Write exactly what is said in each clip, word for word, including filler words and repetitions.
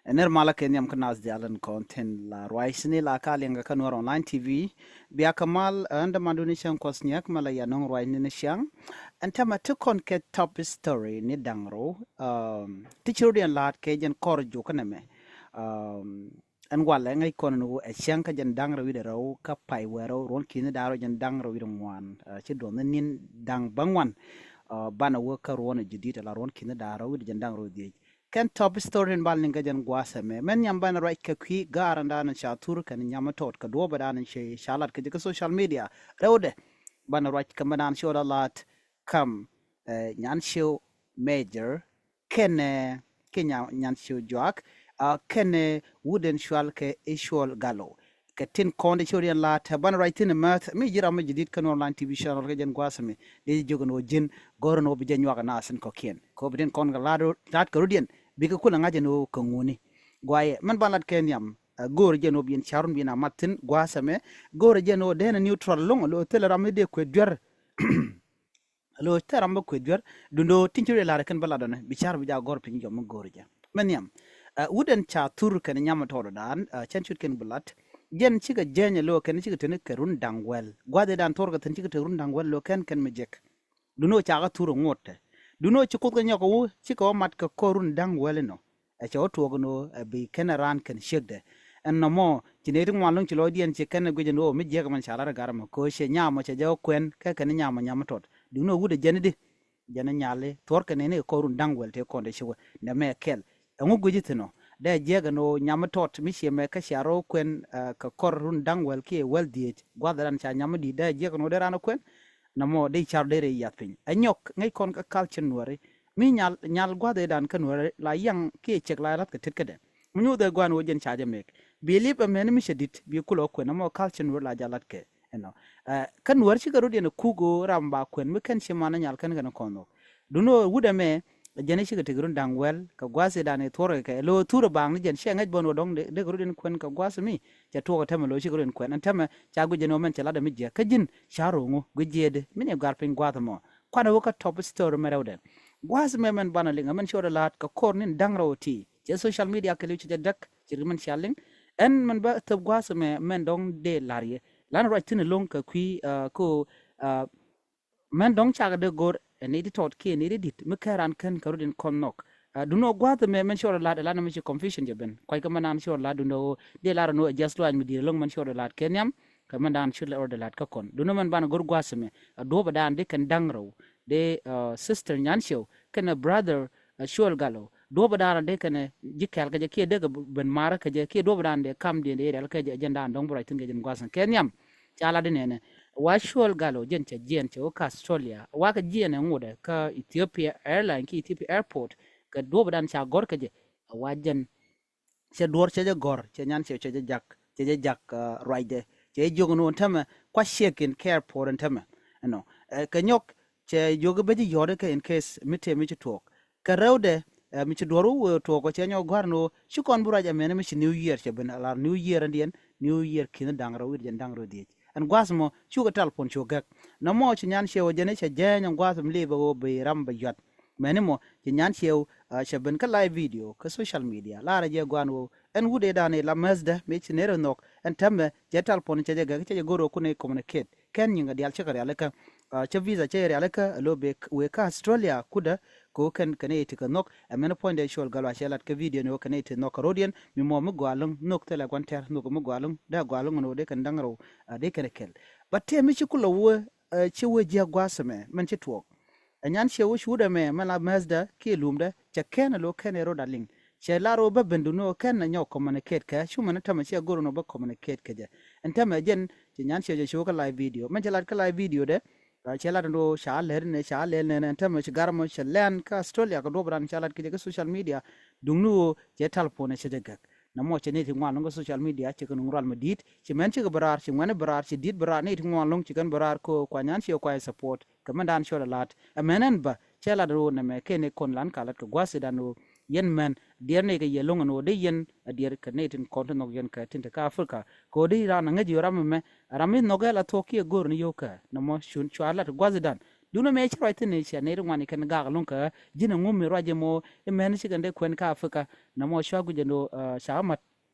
Ner malä kɛ nhiam kä nath diaal in kɔn thin la ruac ni la ka liɛŋ kä Nuɛr Online T V. Bia kɛ mal, ɛn dämandu ni cäŋ kuɔth nyiak mɛ la ya nɔŋ ruac ni ni ciaŋ. Ɛn tämɛ ti kɔn kɛ top story ni da̱ŋ rɛw. Um, ti ci rot yɛn la̱a̱t kɛ jɛn kɔr juk kä nɛmɛ. Um, ɛn walɛ ŋäc kɔn ni wu ɛ ciaŋ kä jɛn da̱ŋ rɛw wi̱dɛ rɛw kä pay wɛɛr rɛw ruɔ̱n ki̱ni da̱ŋ rɛw jɛn da̱ŋ rɛw wi̱dɛ ŋuan. Uh, ci duɔth ni nin da̱ŋ bä ŋuan. Uh, banɛ wä kä ruɔ̱n jidit ala ruɔ̱n ki̱ni da̱ŋ rɛw wi̱dɛ jɛn da̱ŋ rɛw dhiec. Kɛn top story in bal niŋ kɛ jɛn gua̱a̱th ɛmɛ. Mɛn nhiam banɛ ruac kɛ kui̱ gaar in da̱a̱n in ca thur kɛn nyam in tɔt kɛ duɔ̱ɔ̱p in da̱a̱n in ci ca lat kɛ jɛ kä social media. Rɛwdɛ banɛ ruac kɛ mɛ da̱a̱n ci ɣɔl a la̱a̱t kam, eh, Nyan Ciw Major kɛnɛ, eh, kɛ nya-, Nyan Ciw Juak, ah, kɛnɛ, eh, wut in cual kɛ Icuɔl Galo. Kɛ tin kɔn di ci rot yɛn la̱a̱t tɛ banɛ ruac thi̱n imäth mi ji̱ ram mi jidit kä Nuɛr Online T V channel kɛ jɛn gua̱a̱th ɛmɛ. Di ji̱ jiök ɛn ɣöö ji̱n gɔ̱r ɛn ɣöö bi jɛ nyuak ɛ naath in kɔ̱kiɛn kɛ ɣöö bi tin kɔn kɛ la̱a̱t kä rot yɛn bikɛ kulɛ ŋa̱c ɛn ɣöö kɛ ŋuni. Guayɛ mɛn ban lat kɛ nhiam, ɛ, go̱o̱r jɛn ɣöö bi yɛn ca̱r run bi yɛn a mat thi̱n gua̱a̱th ɛmɛ. Go̱o̱r jɛn ɣöö dee nɛ neutral lo̱ŋ ɛ lo̱ thilɛ ram mi dee kuɛ duer. Lo thɛr ram bä kueth duer dundo tin ci rɛ lar kɛn bä lat dɔnɛ bi car bi ja gɔr piny jɔm mi go̱o̱r jɛ. Mɛ nhiam, ɛ, wut ɛn ca thur kɛn nyam tɔɔdɔ daan, ɛ, cɛn cut kɛn bi lat. Jɛn cikɛ jɛny lo kɛn cikɛ teni kɛ run da̱ŋ wɛl gua̱dhi daan thor kɛ thin cikɛ te run da̱ŋ wɛl lo kɛn kɛn mi jek. Dundo ca kɛ thur ŋot tɛ dundo ci kuth kɛ nyɔk wu cikɛ wä mat kɛ kɔ run da̱ŋ wɛl inɔ. Ɛ cɛ wä tuɔɔk ni ɣöö ɛ bi kɛn ɛ raan kɛn ciekdɛ. Ɛn nɔmɔ ci nɛy ti ŋuan lo̱ŋ ci lɔcdiɛn ci kɛn ɛ guic ɛn ɣöö mi jiɛk ɛmɛn ca lat ɛ gat ɛmɛ kɛ ɣöö ciɛ nyamɔ cɛ jɛ wä kuɛn kɛ kɛn nyamɔ nyam tɔt. Duŋni ɣöö wut ɛ jɛn i̱di jɛn ɛ nyali thuɔ̱r kɛ nɛy ni kɛ kɔr run da̱ŋ wɛl tëë kɔn dee ci wä nɛmɛ kɛl. Ɛŋu guic i̱ thi̱n ɔ dee jiɛk ɛn ɣöö nyam tɔt mi ciɛ mɛ kä cia rɔ kuɛn, ɛ, kɛ kɔr run da̱ŋ wɛl kiɛ wɛl dhieec gua̱thdan ca nyam i̱di dee jiɛk ɛn ɣöö dee raan ɛ kuɛn. Nɔmɔ dee car dee rɛy yath piny ɛ nyɔk ŋäc kɔn kä culture nuääri. Mi nyal, nyal gua̱dhidan kä nuäär la yaŋ kiɛ cek la lath kɛ tet kädɛ. Mi nyuuth ɛ gua̱n wä jɛn ca jɛ mɛk bi lip ɛmɛn mi cɛ dit bi kulɛ wä kuɛn ɛmɔ culture nuäär la ja lath kɛ. Ɛnɔ, ɛ, kä nuäär cikɛ rot yɛn ɛ kuk ɣöö ram ba kuɛn mi kɛn ci man ɛ nyal kɛn kɛn kɔn nhok. Dun ɣöö wut ɛmɛ jɛn ɛ cikɛ tek run da̱ŋ wɛl kɛ gua̱thidan ɛ thuɔrkɛ kɛ lo̱ thurɛ baŋ ni jɛn ciɛ ŋäc bän wä dɔ̱ŋ dee, dee kɛ rot yɛn kuɛn kɛ gua̱th mi cɛ tuɔɔk ɛ tämɛ lo̱ cikɛ rot yɛn kuɛn ɛn tämɛ ca guic jɛn wä mɛn cɛ lat ɛ mi jiɛk kä ji̱n ca ro̱ŋ wä guic jiɛɛdi mi ni guar piny gua̱th ɛmɔ. Kuanɛ wä kä top story mɛ rɛwdɛ. Gua̱a̱th mɛ mɛn banɛ liŋ mɛn ci rɔ la̱a̱t kɛ kɔr nin da̱ŋ rɛw ti cɛ social media kɛ liw cɛ jɛ däk ci ri mɛn cia liŋ. Ɛn mɛn bä thöp gua̱a̱th mɛ mɛn dɔ̱ŋ dee la̱r yɛ lan ruac thi̱n lo̱ŋ kɛ kui̱, ah, ko, ah, mɛn dɔ̱ŋ cakɛ dee go̱r ɛ ni di tɔt kiɛ ni di di̱t mi kɛ ran kɛn kɛ rut in kɔn nhɔk. Ah, duno gua̱a̱th mɛ mɛn ci rɔ la̱a̱t ɛ lan mɛ ci confusion jɛ ben kuac kɛ mɛn an ci rɔ la̱a̱t duno dee lar ɛn wä ɛ jiath luany mi di̱i̱t lo̱ŋ mɛn ci rɔ la̱a̱t kɛ nhiam. Kɛ mɛn dan ci lɛ rɔ dee la̱a̱t kä kɔn duno mɛn banɛ go̱r gua̱a̱th mɛ. A duɔ̱ɔ̱p dan di kɛn da̱ŋ rɛw di, ah, sister nyan ciɛw kɛnɛ brother, ah, cuɔl galo duɔ̱ɔ̱p dan di kɛnɛ ji̱ kɛl kɛ jɛ kiɛ dee kɛ ben marä kɛ jɛ kiɛ duɔ̱ɔ̱p dan di kam diɛn di rial kɛ jɛ jɛn dan dɔ̱ŋ bi ruac thi̱n kɛ jɛn gua̱a̱th kɛ nhiam. Ca lat di nɛnɛ wa cuɔl galo jɛn cɛ jiɛn cɛ wä kä Australia wa kɛ jiɛn ɛ ŋotdɛ kä Ethiopia Airline ki Ethiopia Airport. Kɛ duɔ̱ɔ̱p dan ca gɔ̱r kɛ jɛ a wa jɛn cɛ duɔ̱ɔ̱r cɛ jɛ gɔ̱r cɛ nyan cɛ cɛ jɛ jak cɛ jɛ jak, ah, ruacdɛ cɛ jɛ jiök ni wä tämɛ kua ciek in kɛ airport in tämɛ. Ɛnɔ, ɛ, kɛ nyɔk cɛ jiök i̱ ben ji̱ yɔ̱ɔ̱t ikɛ in case mi tëë mi ci tuɔɔk kɛ rɛwdɛ, ɛ, mi ci duɔ̱ɔ̱r wä wee tuɔɔk kɔ cɛ nyɔk gua̱r ni wä ci kɔn bi ruac ɛmɛn mi ci New Year cɛ ben a lar New Year in diɛn New Year ki̱n da̱ŋ rɛw wi̱r jɛn da̱ŋ rɛw dhiec. Ɛn gua̱a̱th mɔ cukɛ telephone cu gɛk. Nɔmɔ ci nyan ciɛ wä jɛn i̱ cɛ jɛɛny ɛn gua̱a̱th mi lip ɛ wä ben ram bɛ yuat. Mɛni mɔ ci nyan ciɛ wä, ah, cɛ ben kä live video kä social media. Laarɛ jɛ gua̱a̱n wä ɛn wut ëëdan i̱ la mɛthdä mi ci ner ɛ nhɔk ɛn täämɛ cɛ telephone cɛ jɛ gɛk cɛ jɛ go̱r wä kun i̱ communicate. Kɛn nyiŋ ɛ diaal cä kɛ rialikä, ah, cä visa cä rialikä ɛ lo̱ bek wëë kä Australia kudä. Kɛ wä kɛn kɛn i̱ ti kɛ nhɔk ɛmɛn puɔ̱nydɛ cuɔl gäl wa cɛ lat kä video ni wä kɛn i̱ ti nhɔk kɛ ro̱diɛn mi mɔ mi gɔaa lo̱ŋ nhɔk thilɛ gua̱n tɛr nhɔk mi gɔaa lo̱ŋ dee gɔaa lo̱ŋ ni wä dee kɛn da̱ŋ rɛw, ah, dee kɛn kɛl. But tëë mi ci kulɛ wä, ah, ci wä jiäk gua̱a̱th ɛmɛ mɛn ci tuɔɔk. Ɛ nyan ciɛ wä cuudɛ mɛ mɛn la mɛthdä kiɛ lumdä cɛ kɛn ɛ lo̱ kɛn ɛ rot a liŋ. Cɛ lar wä bä ben duni wä kɛn ɛ nyɔk communicate kɛ cu mɛn ɛ tämɛ ciɛ go̱r wä ni wä bä communicate kɛ jɛ. Ɛn tämɛ jɛn ci nyan ciɛ jɛ ci wä kä live video mɛn cɛ lat kä live video dɛ. Cɛ lat ni wä ca lɛr ni ca lɛr ni ɛn tämɛ ci gar mɔ cɛ lɛn kä Australia kɛ duɔp ran ca lat kɛ jɛ kä social media. Duŋni wä cɛ telephone cɛ jɛ gɛk. Nɔmɔ cɛ ni ti ŋuan loŋ kä social media cɛ kɛ nuŋ rual mi di̱i̱t ci mɛn cikɛ bɛ raar ci ŋuɛn bɛ raar ci di̱t bɛ raar ni ti ŋuan loŋ ci kɛn bɛ raar kɛ kua nyan ciɛ kua support. Kɛ mɛn dan cuɔl ɛ la̱t ɛ mɛn ɛn bä cɛ lat ro̱o̱ nɛmɛ kɛn i̱ kɔn lan ka lat kɛ gua̱a̱th i̱ dan ro̱o̱. Yɛn mɛn diɛɛr nɛy kɛ yɛ lo̱ŋ ɛn ɣöö dee yɛn a diɛɛr kɛ nɛy tin kɔn ti nhɔk yɛn kɛ tin te kä Africa. Kɛ ɣöö dee raan a ŋäc yio̱o̱ ram ɛmɛ ram i̱ nhɔk ɛ la thuɔ̱k kiɛ go̱o̱r ni yio̱o̱ kɛ nɔmɔ cun cua lat gua̱a̱th i̱ dan. Duundɛ mëë ci ruac thi̱n i̱ cia nɛy ti ŋuan i̱ kɛn gak ɛlɔ̱ŋ kɛ ji̱n ɛŋu mi ruac ɛmɔ i̱ mɛn ci kɛn dee kuɛn kä Africa. Nɔmɔ cua guic ɛn ɣöö ca mat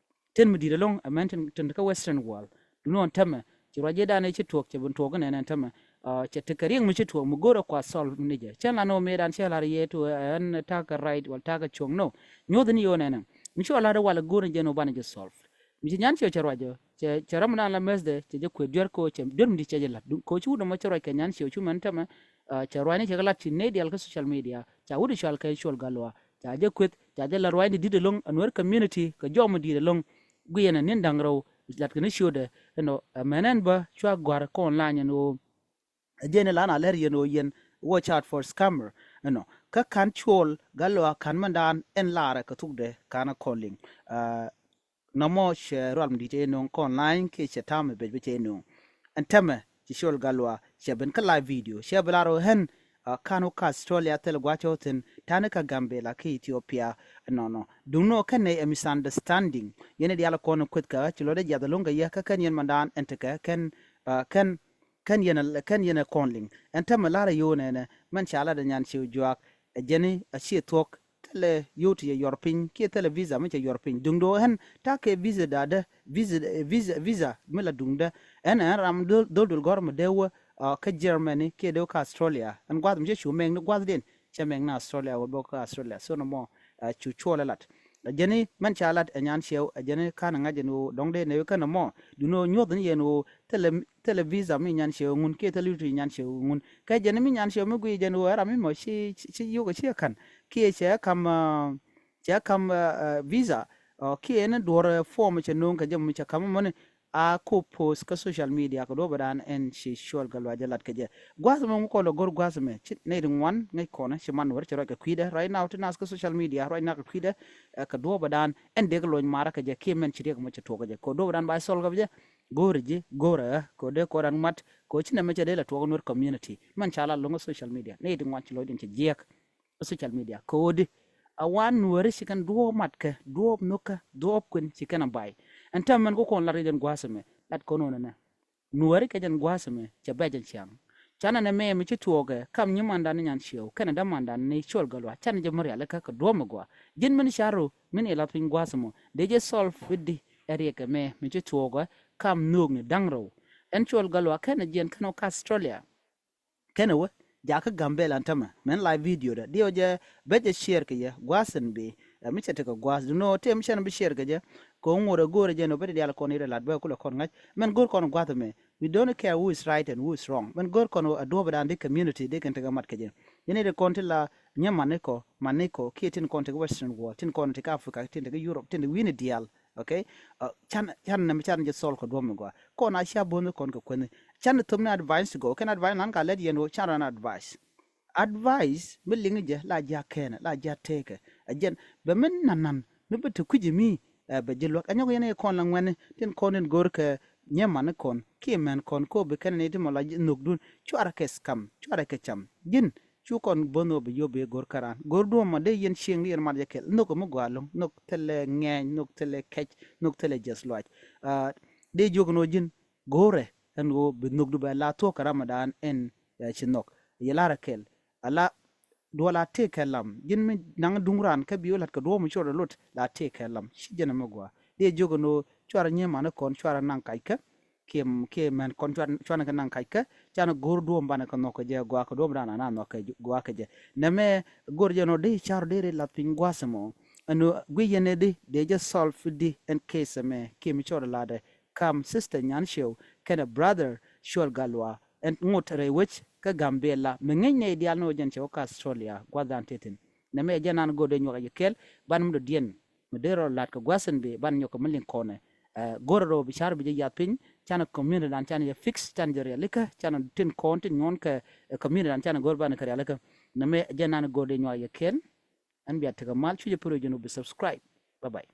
tin mi di̱i̱t ɛlɔ̱ŋ, ɛ mɛn tin, tin kä Western world. Duŋni ɣän tämɛ ci ruac ëëdan ëë ci tuɔɔk, cɛ ben tuɔɔk inɛn ɛn tämɛ. Cɛ tekɛ riɛk mi ci tuɔɔk mi go̱o̱rɛ kua solve ni jɛ. Cɛn lan ɣöö mëëdan cɛ la̱r yɛ tuɔɔk ɛn ta̱a̱ kɛ right wala ta̱a̱ kɛ cuɔ̱ŋ, no. Nyuɔ̱th ni yɛ ɣän ɛnɛ mi ci ɣä la̱r i̱ walɛ go̱o̱r ni jɛ ni ɣöö banɛ jɛ solve. Mi ci Nyan Ciɛw cɛ ruac ɔ, cɛ, cɛ ram dan la mɛthdɛ, cɛ jɛ kuɛ duer kɛ ɣöö cɛ duer mi di̱t cɛ jɛ la̱t. Kɛ ɣöö ci wut ɛmɔ cɛ ruac kɛ Nyan Ciɛw cu mɛn tämɛ. Cɛ ruac ni cɛ kɛ la̱t ci nɛy diaal kä social media, ca wut i̱ cɔal kɛ Cuɔl Gatluak. Ca jɛ kueth, ca jɛ la ruaacni di̱t ɛlɔ̱ŋ, ɛ Nuɛr community kɛ jɔm mi di̱i̱t ɛlɔ̱ŋ. Guiyɛn ɛ ni̱n da̱ŋ rɛw, latkɛ ni ciötdɛ. Ɛnɔ, ɛ mɛn ɛn bä cua gɔ̱a̱r kɔn lany ɛn ɣöö ɛ jɛn ɛ lan a lɛr yɛn ɣöö yɛn watch out for scammer. Ɛnɔ, kä ka̱n Cuɔl Gatluak ka̱n mɛn dan ɛn larɛ kɛ thukdɛ ka̱n ɛ kɔn liŋ. Nɔmɔ cɛ rual mi di̱t cɛ inöŋ kɔn lany kiɛ cɛ ta̱a̱ mi bec bi cɛ inöŋ. Ɛn tämɛ ci Cuɔl Gatluak cɛ ben kä live video cɛ bi lar ɣöö ɣän ka̱n wä kä Australia thil gua̱c cä wä thi̱n ta̱ni kä Gambela kä Ethiopia. Nɔnɔ duŋni ɣöö kɛn nɛy ɛ misunderstanding. Yɛn i̱ diaal kɔn kueth kä ci lɔcdɛ jiath ɛlɔ̱ŋ kɛ yɛ kä kɛn yɛn mandan ɛn tekɛ kɛn kɛn kɛn yɛn kɛn yɛn ɛ kɔn liŋ. Ɛn tämɛ lar ɛ yo̱o̱ nɛnɛ mɛn ca lat ɛ Nyan Ciɛw Juak ɛ jɛn i̱ a ciɛ thuɔ̱k thilɛ yio̱w ti cɛ yuɔr piny kiɛ thilɛ visa mi cɛ yuɔr piny. Duŋdɛ ɣän ta̱a̱ kɛ visa da̱dä, visa, visa, visa mi la duŋdä. Ɛn ɛn ram dhol, dhol dul gɔ̱r mi dee wä kä Germany kiɛ dee wä kä Australia. Ɛn gua̱th mi cɛ cu mɛŋ ni gua̱thdiɛn cɛ mɛŋ ni Australia wä bä kä Australia. So nɔmɔ cu Cuɔl ɛ lat. Ɛ jɛn i̱ mɛn ca lat ɛ Nyan Ciɛw ɛ jɛn i̱ ka̱n ɛ ŋa̱c ɛn ɣöö dɔ̱ŋ dee nɛ wä kɛn ɛmɔ. Duŋni ɣöö nyuɔ̱th ni yɛn ɣöö thilɛ, thilɛ visa mi Nyan Ciɛw ŋun kiɛ thilɛ yio̱w ti Nyan Ciɛw ŋun. Kɛ jɛn i̱ mi Nyan Ciɛw mi guiy jɛn ɣöö ɛ ram mi mɔ ci, ci, ci yio̱w kɛ ci ɛ ka̱n kiɛ cɛ ka̱m, cɛ ka̱m visa. Kiɛ ɛn duɔ̱r form cɛ no̱o̱ŋ kɛ jɛ mi cɛ ka̱m mɔni a ko post kä social media kɛ duɔ̱ɔ̱p ɛ dan ɛn ci Cuɔl Gatluak jɛ lat kɛ jɛ. Gua̱th mɛ ŋu kɔn lɛ go̱r gua̱th mɛ ci nɛy ti ŋuan ŋäc kɔnɛ ci man wär ci ruac kɛ kui̱dɛ right now ti nath kä social media ruac nak kɛ kui̱dɛ. Kɛ duɔ̱ɔ̱p ɛ dan ɛn dee kɛ lony marä kɛ jɛ kiɛ mɛn ci riɛk mɛ cɛ tuɔɔk kɛ jɛ kɛ duɔ̱ɔ̱p ɛ dan ba cɔl kɛ bi jɛ go̱o̱rɛ ji̱ go̱o̱rɛ ɣä kɛ dee kɔn ran mat kɛ ci nɛ mɛ cɛ dee lɛ tuɔɔk Nuɛr community. Mɛn ca la lo̱ŋ kä social media nɛy ti ŋuan ci lɔcdiɛn cɛ jiɛk kä social media kɛ ɣöö di a wan Nuääri ci kɛn duɔ̱ɔ̱p matkɛ, duɔ̱ɔ̱p nhökä, duɔ̱ɔ̱p kuën ci kɛn a bay. Ɛn täämɛ mɛn kä kɔn lat kɛ jɛn gua̱a̱th ɛmɛ, lat kɔn ɣän ɛnɛ. Nuääri kɛ jɛn gua̱a̱th ɛmɛ cɛ bɛc ɛn ciaŋ. Canɛ nɛ mɛ mi ci tuɔɔkɛ kam nyimandan ni Nyanciɛw kɛnɛ dämandan ni Cuɔl Gatluak, canɛ jɛ mi rialikä kɛ duɔ̱ɔ̱p mi gɔaa. Ji̱n min ca̱ru min i̱ lath piny gua̱a̱th ɛmɔ dee jɛ solve i̱di ɛ riɛk ɛmɛ mi ci tuɔɔkɛ kam nhöökni da̱ŋ rɛw. Ɛn Cuɔl Gatluak kɛnɛ jiɛn kɛn ɔ kä Australia. Kɛnɛ wä jakä Gambela ɛn tämɛ mɛn live video dä diɛw jɛ bɛ jɛ share kɛ yɛ gua̱a̱th ɛn bi. Ɛ mi cɛ tekɛ gua̱a̱th duno tëë mi cɛn bi share kɛ jɛ. Kɛ ŋuɔrɛ go̱o̱rɛ jɛ nɔ bɛ ti dial kɔn irɛ lat bɛ kulɛ kɔn ŋa̱c mɛn go̱o̱r kɔn gua̱a̱th ɛmɛ. We don't care who is right and who is wrong. Mɛn go̱o̱r kɔn a duɔ̱ɔ̱p dan di community di kɛn tekɛ mat kɛ jɛ. Yɛn iri kɔn ti la nyɛ manikɔ manikɔ kiɛ tin kɔn tekɛ Western world, tin kɔn tekɛ Africa, tin tekɛ Europe, tin tekɛ wi̱ni dial. Okay. Can can nɛ mi can jɛ solve kɛ duɔ̱ɔ̱p mi gɔaa. Kɔn a cia bo̱o̱ni kɔn kɛ kuäni can thop ni advice ti gɔw kɛn advice nan ka lɛt yɛn wä can ran advice. Advice mi liŋi jɛ la jia kɛnɛ la jia tekɛ. Ɛ jɛn bɛ mi nanan mi bi ti kui̱ci mi. Ɛ bɛ ji̱ luäk ɛ nyɔk yɛn ɛ kɔn la ŋuɛni tin kɔn in go̱o̱r kɛ nyɛ mani kɔn kiɛ mɛn kɔn ko bi kɛn ni ti mɔ la nhök dun cuarɛ kɛ scam cuarɛ kɛ cam ji̱n. Cu kɔn bo̱n ɣöö bi yop bi go̱r käran go̱r duɔ̱ɔ̱m ma dee yɛn cieŋ ni yɛn mat jɛ kɛl nhök mi gɔaa lo̱ŋ nhök thilɛ ŋɛɛny nhök thilɛ kɛc nhök thilɛ jɛth luac. Dee jiök ni ɣöö ji̱n go̱rɛ ɛn ɣöö bi nhök du bɛ la thuɔ̱k kɛ ramadan ɛn. Ci nhök yɛ lar ɛ kɛl ala duɔl a tëëk kɛ lam ji̱n mi naŋ duŋ raan kä bi wä la̱t kɛ duɔ̱ɔ̱m mi cot ɛ lot la tëëk kɛ lam ci jɛn mi gɔaa. Dee jiök ni ɣöö cuarɛ nyiee mani kɔn cuarɛ naŋ kac kä kiɛ kiɛ mɛn kɔn cuan cuan kɛ naŋ kac kä. Canɛ go̱r duɔ̱ɔ̱m banɛ kɛ nhɔk kɛ jɛ gɔaa kɛ duɔ̱ɔ̱m dan ana nhɔk kɛ gɔaa kɛ jɛ. Nɛmɛ go̱r jɛ nɔ dee car dee ri lath piny gua̱a̱th ɛmɔ. Ɛn guiy yɛn ɛ di dee jɛ solve di ɛn case ɛmɛ kiɛ mi cɔɔd ladɛ. Kam sister Nyanciɛw kɛnɛ brother Cuɔl Gatluak ɛn ŋot rɛy wec kä Gambela mi ŋi̱ny nɛy diaal ni wä jɛn cɛ wä kä Australia gua̱a̱th dan tethin. Nɛmɛ jɛ nan go̱r dee nyuak ɛ jɛ kɛl ban mi dɔ̱diɛn. Mi dee rɔ lat kɛ gua̱th in bi ban nyɔk kɛ mi liŋ kɔnɛ. Go̱rɛ rɔ bi car bi jɛ yath piny canɛ community dan canɛ jɛ fix canɛ jɛ rialikä canɛ tin kɔn tin nyuɔn kɛ community dan canɛ go̱r banɛ kɛ rialikä. Nɛmɛ jɛ nan go̱r dee nyuak yɛ kɛn. Ɛn bia tekɛ mal cu jɛ pär jɛ nu bi subscribe. Bye bye.